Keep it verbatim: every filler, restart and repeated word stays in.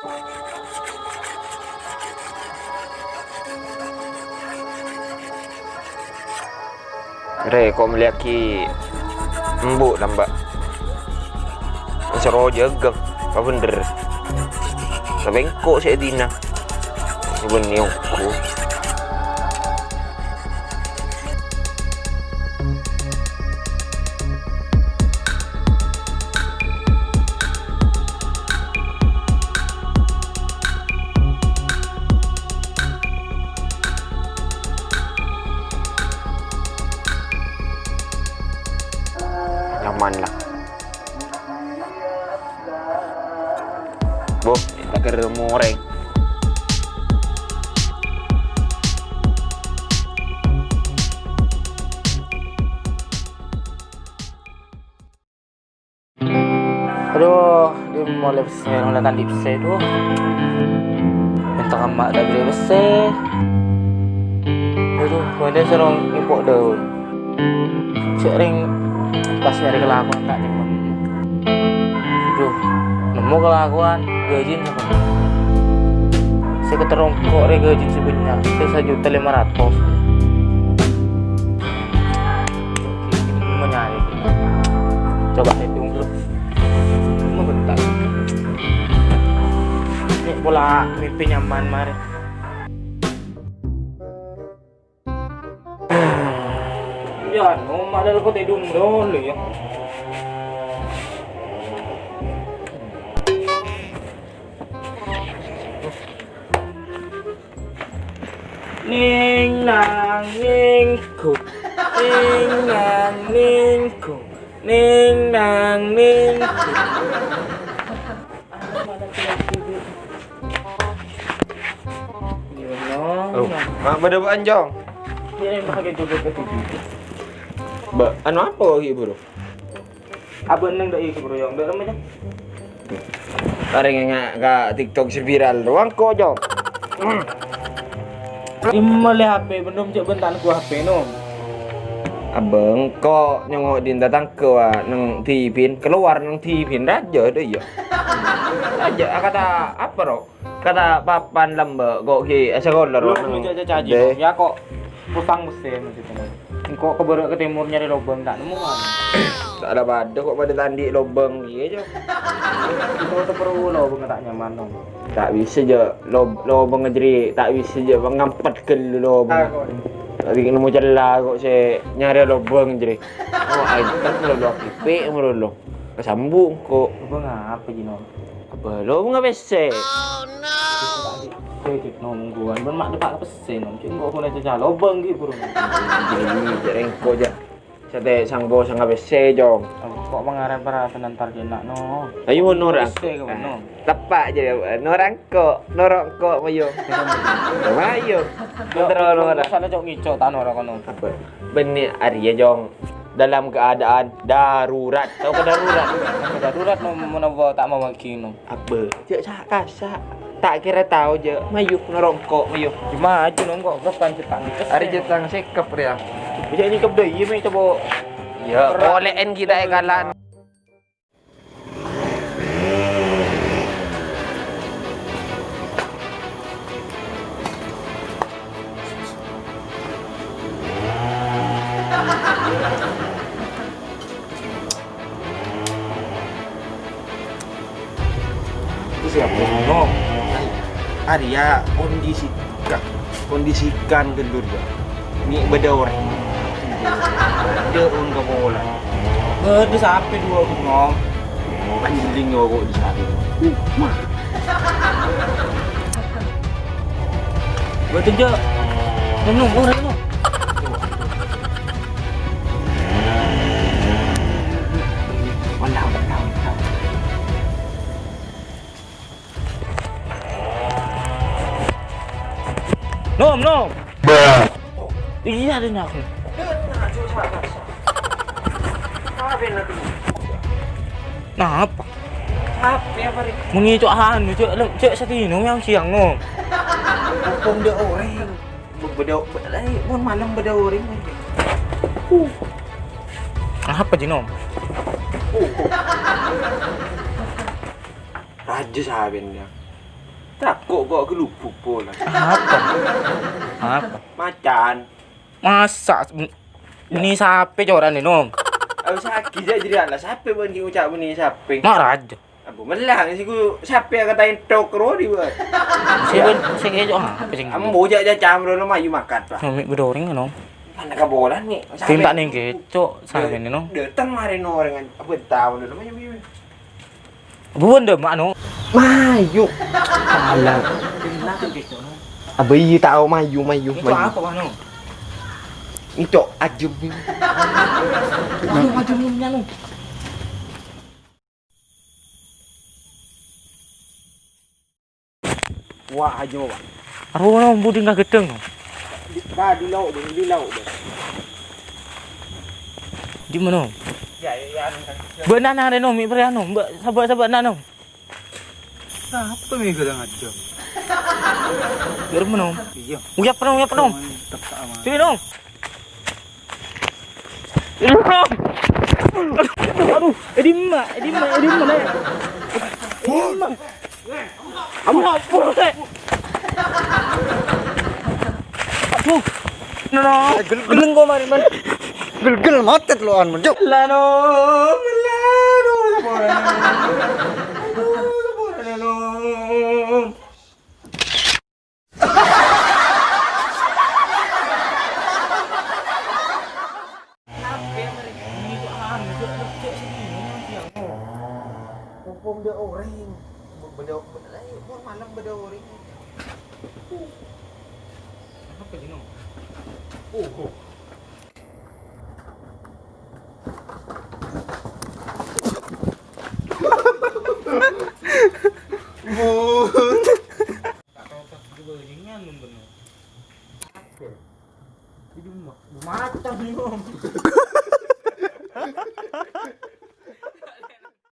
Rè, ko' mellèyaghi embu' lambâ'. Soro jâgâng, apa bhender? Tapè engko' sè èdina. Bânnè ongghu. Nyaman la. Bo, ta' kèra morèng. Adu, dimma ollè pèssè, ollè ta' andi' pèssè, adu. Mènta ka emma' ta' aberri' pèssè. Adu, bâdâ soro ngèmpo' dâun. Sè rèng pas nyarè kalakowan ta' nyemmen. Adu, nemmo kalakowan, ghâjina sapa? Sè èkaterro engko' rè ghâjina sè bânnya', sè sajuta lèma ratos. Mau nyari. Coba saya tunggu. Mau bentar. Ini pola mimpi nyaman, mari. Ya, no, malah kok tidur dulu ya. Ning nang ning gung, ning nang ning gung, ning nang ning gung. Gimana? Oh, ma-, bâdâ apaan, Jong? Ini pakai joget ke T V. Ba-, anu apa lagi, Bro? Abâ' neng dâ' iyâ, Bro, yong. Dâ' remma, Jong? Arèng nga-, ka TikTok sè viral rowa engko', Jong. Dimma ollè H P, bân Nom, cè' bân ta' nèngghu H P, Nom. Abâ' engko' nyongngo' dhin tatangghâ, wa, neng T V-na, kalowar neng T V-na, rajâ dâ' iyâ. Rajâ, akata apa, ro? Kata papan lambâ' ko' ghi' asakola, ro. Belum, belum, cek, cek, cek, deh. Ya, kok potang mesin, maksudnya. Engko' ka bârâ' ka tèmor nyarè lobâng, ta' nemmo, kan? Ta' ada padâ, ko' padâ ta' andi' lobâng, iyâ, Jo. Itu tuh perlu lobâng ta' nyaman, dong. Ta' bisa, Jo. Lob-, lobâng jârèya ta' bisa, Jo. Ngampet ghâllu lobâng. Ah, kok. Ta' bikin nemmo cella, ko' sè nyarè lobâng jârèya. Oh, aènten, lolo, pipik, lolo. Kasambu' engko'. Lobâng apa, Jino? Apa? Lobâng pèssè. Cek, cek, Nom, ghuwân. Bân ma' dâpa' ka pèssè, Nom. Cek, engko' pon aja calo. Lobâng ghi' burung. Jadi, cek rèng engko' jâ. Satè sangpo sanga pèssè, Jong. Kok pangaran para penantar kena, no? Ayo, Nom. Pèssè, Nom. Teppa' jârèya, Nom, engko'. Noro' engko', mayu. Mayu. Yo, terus, Nom. Sana cok ngicok, ta' noro' kono. Apa? Bânnè arèya, Jong. Dalam keadaan darurat. Tao ka darurat? Darurat, Nom, manabi ta' mamaghi, Nom. Apa? Cek sa-, kasa'. Ta' kèra tao, jâ. Mayu, noro' engko', mayu. Cuma aja, Nom, kok kapan cetang. Arè cetang sèkep, rèya. Bisa nyèkep dâ' iyâ, mè, coba. Iyâ, polè'en kita èkalan. Itu siapa, Nom? Arèya kondisi ka-, kondisikan ghâllu, jâ. Mè' bâdâ orèng. Dâ'un ka pola. Bâdâ sapè duwâ', Nom? Panjhilling nyowo di sana. Bâdâ, jâ. Nom, Nom, orèng, Nom. Nom, Nom. Iyâ, dâ' nyaman. Napa? Apa ya, Pak? Mèngi cok anu, cok, cok satèya, Nom, yang siang, Nom. Hukum dâ' orèng. Bâdâ, bâdâ, mon malem bâdâ orèng. Apa, Ji, Nom? Rajâ sampèyan, ya. Tako' kok gelubuk pola. Apa? Apa? Macan. Masa' bânnè sapè corana, Nom? Aku sakit jâ' jârèya la sapè bân ki nguca' bânnè sapè. Ma' rajâ. Ambu mellang sè ku sapè kata entok ro di bâ. Sè bân, sè kèco apa sè Ambu jâ' jâ' camro lo mayu makan, Pak. Mè' bâdâ orèng, Nom. Mana kabolan ni? Pinta neng kèco, sampe ni, Nom. Dateng marè no orèng apa tau lo mayu. Buwân dâ' ma' no. Mayu. Alah. Abâ' iyâ tao mayu, mayu, mayu. Apa, Wano? Itu ajem. Aduh, ajem ni, Wano. Wah, ajem, Pak. Arowa, Nom, budi nggak gedheng, Nom. Di, ka, di lauk, di, di lauk, Pak. Di mana, Nom? Ya, ya, ya, anu, kan. Bâ'na nare, Nom, mi' pèrèya, Nom. Mbak, sabâ', sabâ' na, Nom. Apa mi' kadang aja? Biar mana, Nom? Iya. Uyap, Nom, uyap, Nom. Mantep, Pak Aman. Sini, Nom. Ini, Nom. Aduh, eh, di mana? Eh, di mana? Eh, di mana? Eh, di mana? Ampun, Nek. Aduh. No, no. Gel-, geleng kok mari, man. Gel-gel matet lo, an, man. Cuk. Lano, lano, lano. Mumpung bâdâ orèng. Bâdâ, bâdâ, eh, malem bâdâ orèng. Apa, Jino? Oh. Bun. Jadi ma-, macam ni, Om.